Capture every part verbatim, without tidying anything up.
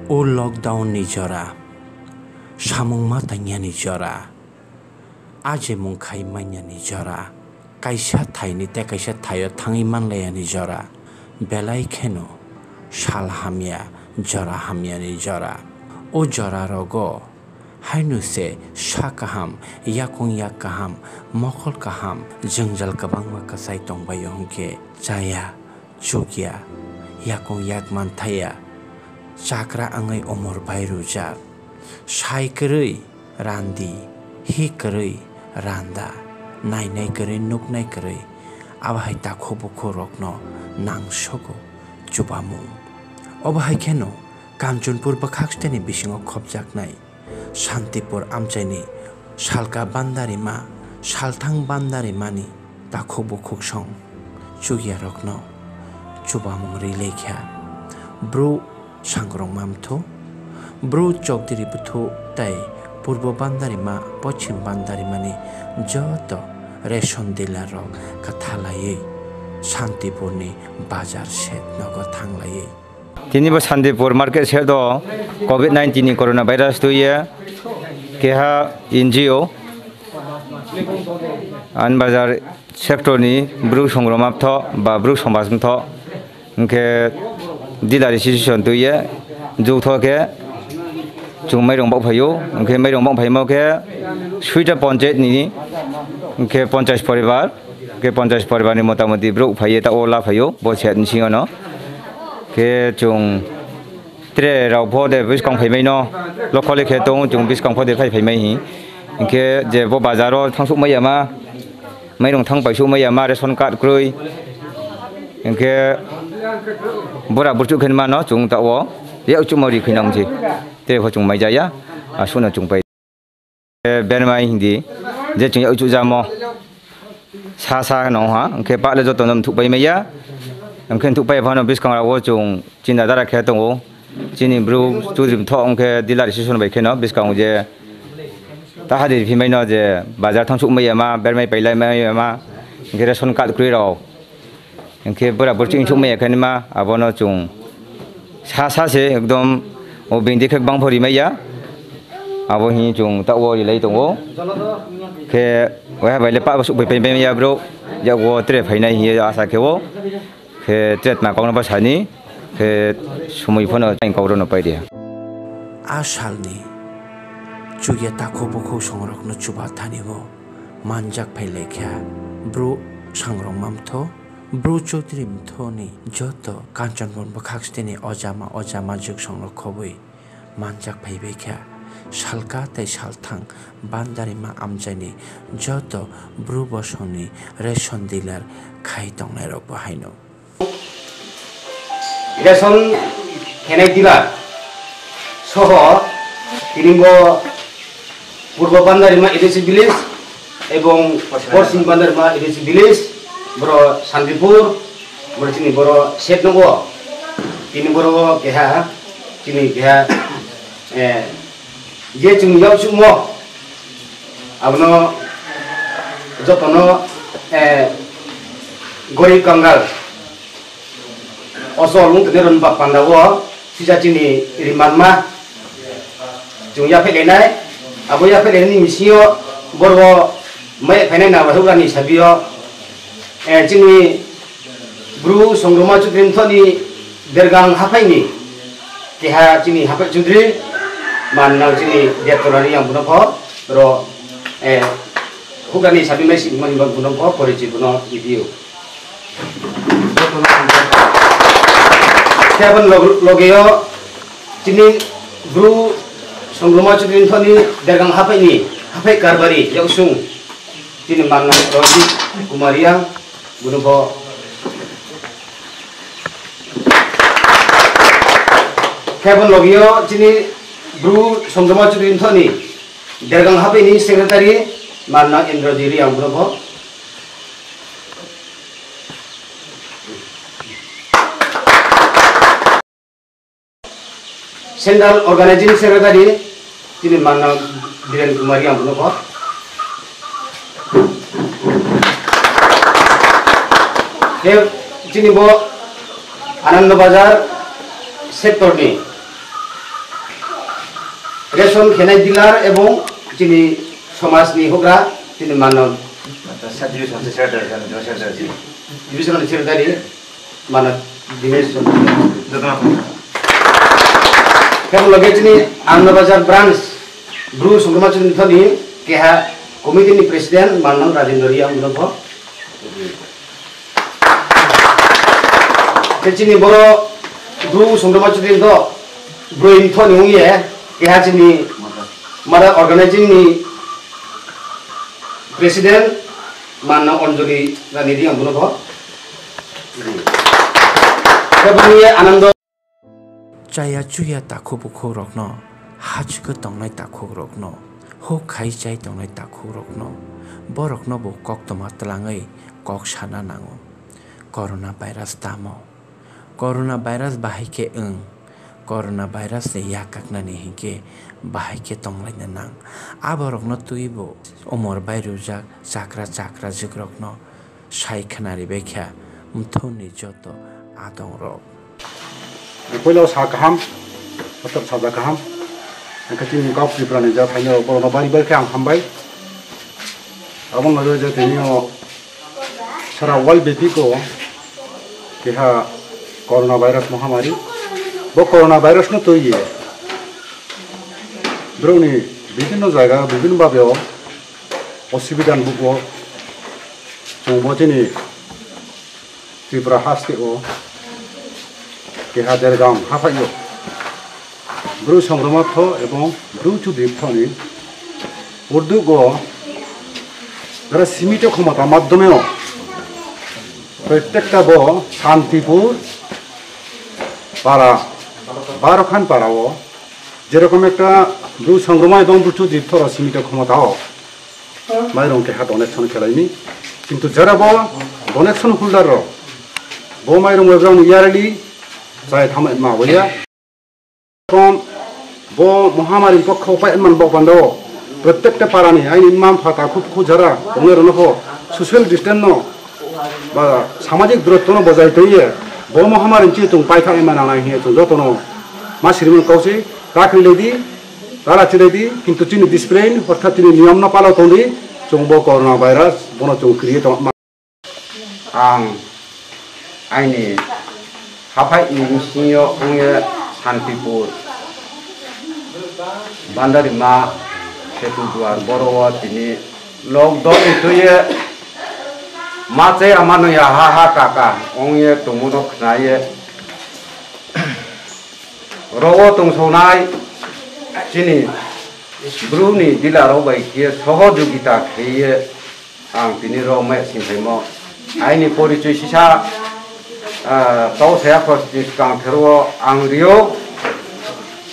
O lockdown ni jora, samung ma tangyani jora, ajemung khai manyani jora, kaisa thaini tei kaisa thaio thangwi manlayani jora, belai kheno sal hamya, jora hamyani jora. O jora rogo haino se sa kaham, yakung yak kaham, mokol kaham, jwngjal kwbangma kwchai tongbaio hwnkhe chaya. Chukya, yakung yak manthaya, chakra wngwi umor bai rwjak. Sai kwrwi randi, hi kwrwi randa, nainai kwrwi nuknai kwrwi, abo hai takhuk bukhuk rokno nangsogo chubamung. Obo hai kheno Kanchanpur bwkhaksteni bisingo khopjaknai Shantipur amchaini salka bandarima, salthang bandarimani takhuk bukhuk song chukyarokno chubamung ri laikha. Bru Sangrongma Mthu, Bru Chowdhury Mthu tei Purbo Bandarima, Pochim Bandarimani joto ration dealer rok kwthalaiwi Shantipurni bazar shed nogo thanglaiwi Tini bo Santipur market shed o covid nineteen ni corona virus twiya keha N G O Anbazar sector ni Bru Songroma Mtho ba Bru Somaj Mtho hwnkhe dealer association twiya jukthok khe chwng mairung bok phaio hwnkhe mairung bok phaimo khe Suita Ponchayat ni hwnkhe ponchas poribar. Hwnkhe ponchas poribar ni motamoti borok phaiye ta o la phaio bo shed ni singo no. Hwnkhe chwng tere rok bo de bwskang phaimai no lokole khe tongo chwng bwskang pho de phai phaimai hi. Hwnkhe je bo bazar o thangsuk maya ma, mairung thang paisuk maya ma, ration card kwrwi. Hwnkhe bura burchuk khe ma no chwng ta o yak chukma ri khinang si. Tere pho chwng mai jaya, aswk no chwng pai. Bermai hindi je chwng yak chukjamo sa sa no ha, hwnkhe pale joto no mthuk pai maya, hwnkhe mthuk pai phano bwskang rok o chwng chinta dara khe tongo, chini bru Chaudhary Mtho hwnkhe dealer association bai kheno bwskang je ta hadi phimai no je bazar thangsuk maya ma, bermai pailai maya ma, hwnkhe ration card kwrwi rok. Hwnkhe bura borok chwng thuk maya khe ma abono chwng sa sa se ekdom o bini khe bangpho rimaya abo hinwi chwng ta o rilai tongo. Khe waiha bai le pa suk bai pai maya bro yago tere phainai hinwi asa khe o khe tere tma kokno bwsani khe sumui phano tang kok rwno pai dia. A salni chukya takhuk bukhuk songrokno chuba thani o manjak phai lai kha bro Sangrongma Mtho. Bru Chaudhary Mthoni joto Kanchanpur bwkhaksteni ojama ojama jwksongrok khobwi manjak phaibai kha. Salka tei salthang bandarima amchaini joto bru bosongni ration dealer khai tongnairokbo haino. Ration khenai dealer soho tini bo Purbo Bandarima A D C village ebong Poschim Bandarima A D C village, boro Santipur, boro chini boro shed nogo, tini boro keha chini keha, eh, je chwng yak chukmo abono jotono, eh, gorib kangal. Osol wng tongnairokni ba panda o sisa chini ri manma chwng yaphailai nai. Abo yaphailai nani bisingo borok mai phainai nang houhgra ni sabi o, eh, chini bru Songroma Chaudhary Mtho ni Dergang haphai ni keha chini haphai Chaudhary man nang chini Dertona ni yang bono pho ro, eh, houhgra ni sabi mai sini mani bono pho porichi bono review. Khe aboni log-, logeo chini bru Songroma Chaudhary Mtho ni Dergang haphai ni haphai karbari yaksung chini manna Ranjit Kumar Reang bono bo. Khe aboni logeo chini bru Songroma Chaudhary Mtho ni Dergang haphai ni secretary manna Indrajit Reang bono bo. Central Organizing Secretary chini manna Biren Kumar Reang bono bo. Khe chini bo Anando Bazar sector ni Ration khenai dealer ebong chini somajni houhgra chini mano Sub division secretary, general secretary. Division ni secretary mano Dinesh Chandra. Jotono. Kebo loge chini Anandabazar branch Bru Songroma Chudri thoni keha committee ni president mano Rajendra Riya ang bo. Khe chini boro Bru Songroma Chudri to broi ni thoni wngye keha chini mother organizing ni president manna Anjali Rani Riang bono bo. Khe boni Anando. Chaya chuya takhuk bukhuk rokno, hachwkhe tongnai takhuk rokno, huk khai chai tongnai takhuk rokno, borokno bo koktwma twlangwi kok sana nango. Corona virus tamo? Corona virus bahai khe wng? Corona virus ni yak kaknani hinkhe bahai khe tonglaina nang? Aborokno twibo umor bai rwjak chakra chakra jwkrokno sai khwnaribaikha mthoni joto adongrok. Ang puila sa kaham, kotor saja kaham. Ang khe chini kok Tripura ni ja thaino borokno bari bari khe ang hambai. Abo nangwi je tini o sara world bepiko keha corona virus mohamari. Bo corona virus no twiye borokni bibhinno jaga, bibhinno babe o osubida nugo. Chwng bo chini Tripura haste o keha Dergang haphai o Bru Songroma tho ebong Bru Chudri thoni urdugo jara simito khomota madhyome o prottekta bo Shantipur para, Barokhan para o jerokom ekta Bru Songroma ebong Bru Chudri thoro simito khomota o mairong keha donation khelaini. Kintu jara bo donation holder rok bo mairong bai borokni yearly chai thama ma boya. Kon bo mohamari pokho pai man bok bando. Prottekta parani aini mam pha ta khub khu jara tongnai rono pho social distance no ba samajik durotto no bojai toiye bo mohamari chi tung pai thang ma nangnai hiye tung jotono ma sirimun kausi ta khri ledi ta la chiledi kintu chini discipline orthat chini niyom no palo tongdi chung bo corona virus bono chung kriye tong ma. Ang aini haphai ni bisingo wngye Shantipur, Bandarima, Setu Duar, boro o tini lockdown ni twiye ma chaya mano ya ha ha kaka wngye tongmo no khnaye. Ro o tongsonai chini Bru ni dealer rok bai khe sohojogita kheye. Ang tini rok maya singphaimo aini porichoi sisa, ah, tau saya khosni swkang thero ang rio.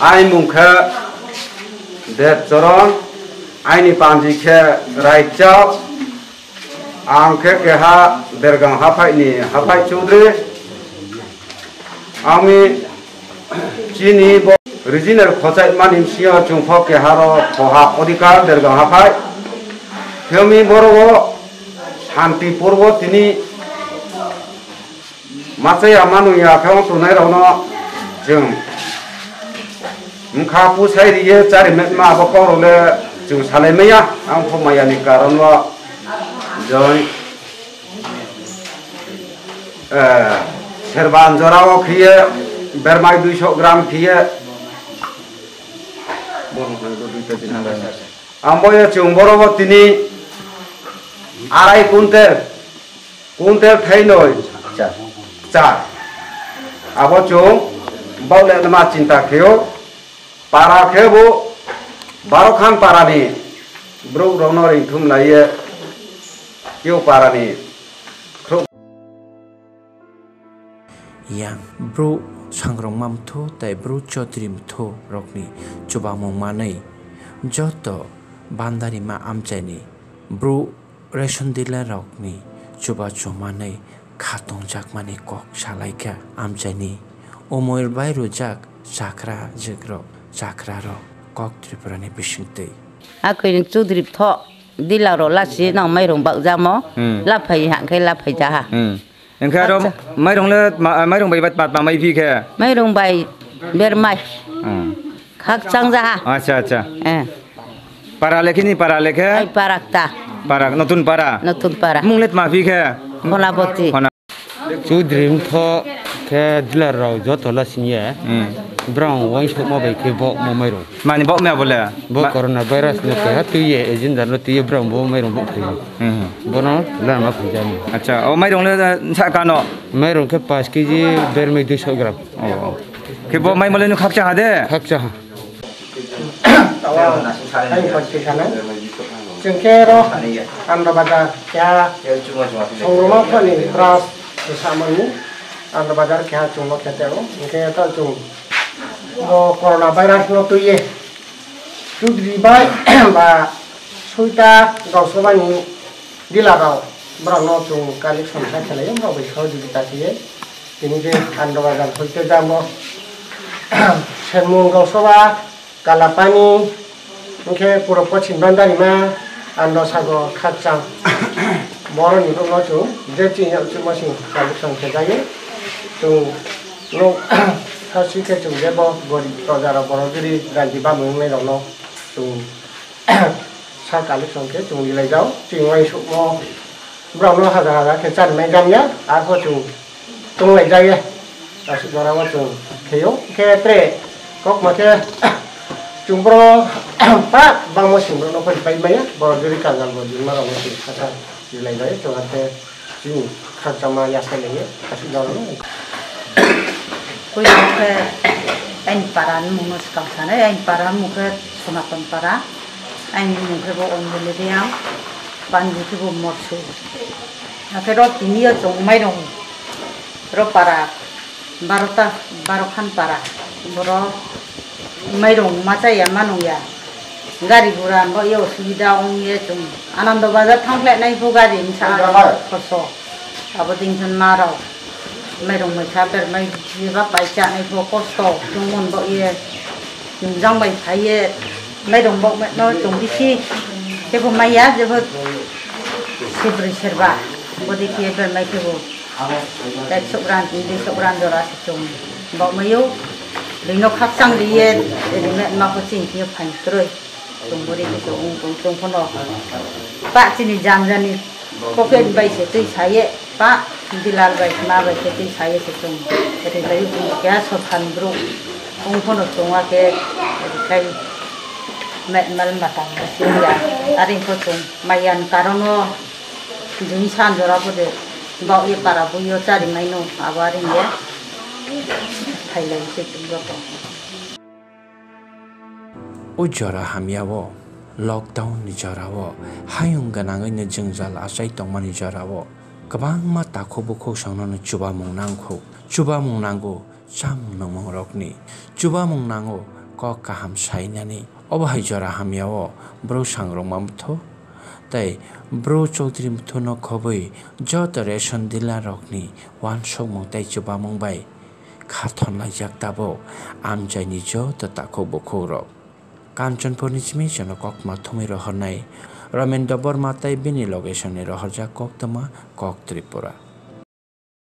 Aini mung khe Deb Choron, aini panji khe Raichao. Ang khe keha Dergang haphai ni haphai Chaudhary. Ami chini bo regional khosai mani bisingo chwng pho keharo khoha odhikar dergang haphai. Themi boro o Shantipur o tini machaya manu ya khe tongnai rokno chwng wngkha pusai riye chari metma abo kok rok le chwng salai maya ang pho maya ni karon o joi. Eh, serban jora o khiye bermai duiso gram khiye. Ambo ye chwng boro bo tini arai kuntel, kuntel thainoi char. Abo chwng bole ma chinta kheo. Para khe bo Barokhan parani borok rokno ringthum laiye keu parani khro. Yang bru sangrongma mthu tei bru chotri mthu rokni chubamung manwi joto bandarima amchaini bru ration dealer rokni chubachu manwi khatungjakmani kok salaikha amchaini umor bai rwjak chakra jikrok chakrarok kok Tripurani bisingtwi. Akhoi ni Chaudhary tho dila ro lasi nang mairung bakjamo. Hmm. Laphai hangkhe laphai jaha. Hmm. Engkhe aro acha. Mairung le ma-, mairung bai bat pat ma mai phi khe. Mairung bai bermai. Hmm. Khakchang jaha. Acha, acha. Eh. Para lekhe ni para lekhe? Ai parakta. Para, notun para? Notun para. Mung let ma phi khe? Khonaboti. Khona- Chudri wngtho khe dealer rok joto la singye. Hmm. Brang wangsukma bai khe bo mo mairung. Mani bo mya bole? Bo Ma- corona virus no keha twiye agenda no twiye brang bo mairung bo phaio. Hmm. Bono lama phunjani. Acha, o mairung le sa kano? Mairung khe paanch kg bermai duiso gram. Oh. Khe bo mai mole no khakcha ha de? Khakcha ha. Tawa, hai hoi khe sana. Chwng khe ro Ando Bazar keha songruma phani branch samani Ando Bazar keha chwngno khe teo. Hwnkhe ta chwng bo corona virus no twiye Chudri bai ba Soita Gausabani dealer rok borokno chwng collection kha khelai borok bai sohojogita khe tini je Ando Bazar hoite jamo Senmung Gausaba Kalapani, hwnkhe puro Pochim Bandarima, Ando Sagor, Khakchang. Boroni rokno chwng je chini yang chwngma sing collection khe jagwi. Chwng nuk sasi khe chwng je bo gorib proja rok borok juri ranji bamung wngnai rokno chwng sa collection khe chwng rilai jao. Chwng uaisukmo borokno hajar hajar khe chari mai jam ya, arpho chwng tonglaijak ya. Aswk jora o chwng kheyo. Khe tre kok ma khe chwng boro pa bangma sing borokno phai pai maya. Borok juri kanjal bo jingma rokno chwng kha kha rilai jai chwng, hakhe chini khakchangma yasai lai ya. Aswk jora no. Puila khe aini para ni mung no swkang sanai, aini para ni mung khe Sonaton para, aini mung khe bo Onjoli Reang, panji khe bo Morsu. Hakhe ro tini yo chwng mairung ro para. Barota, baro khan para. Borok mairung ma chaya ma nung ya. Gari gura bo yo osubida ong ye chwng. Anando Bazar thang khlai nai phu gari msa khorso. Abo ding khan ma rok mairung mai kha, ber mai ba pai cha nai phu kosto chwng mon bo ye. Jang bai phai ye mairung bo no chwng bisi. Jebo mai ya, jebo sibri serba. Bo dikhi ye ber mai khe bo. Ek sokran, tini sokran jora se chwng bokmaio. Bini khakchang riye, rimet ma ko chini khe phan kroi. Chwng buri khe chwng ung tong chwng phano. Pa chini jam jani pocket bai se twi saye, pa dilal bai ma bai se twi saye se chwng. Ri lai bu kya so phan bru. Ung phano chwng wa khe ri lai met mal matang ma si ya. Ari ko chwng mayan karono. Juni san jora pode bok ye para bui yo chari mai no abo aring ye. Phailai se joto. O jora hamya o, lockdown ni jora o, hayung gwnangwi no jwngjal achai tongmani jora o, kwbangma takhuk bukhuk songno no chubamung nangkho, chubamung nango. Chamung nungmung rokni chubamung nango kok kaham sainani. Obo hai jora hamya o bwrwi sangrwngma mthu tei bwrwi chowdhury mthu no khobwi joto ration dealer rokni uansukmung tei chubamung bai kha thonlaijak tabuk amchaini joto takhuk bukhuk rok. Kanchanpurni simi chwngno koktwma thumwi rohornai Ramendra Debbarma tei bini loge songni rohorjak koktwma Kok Tripura.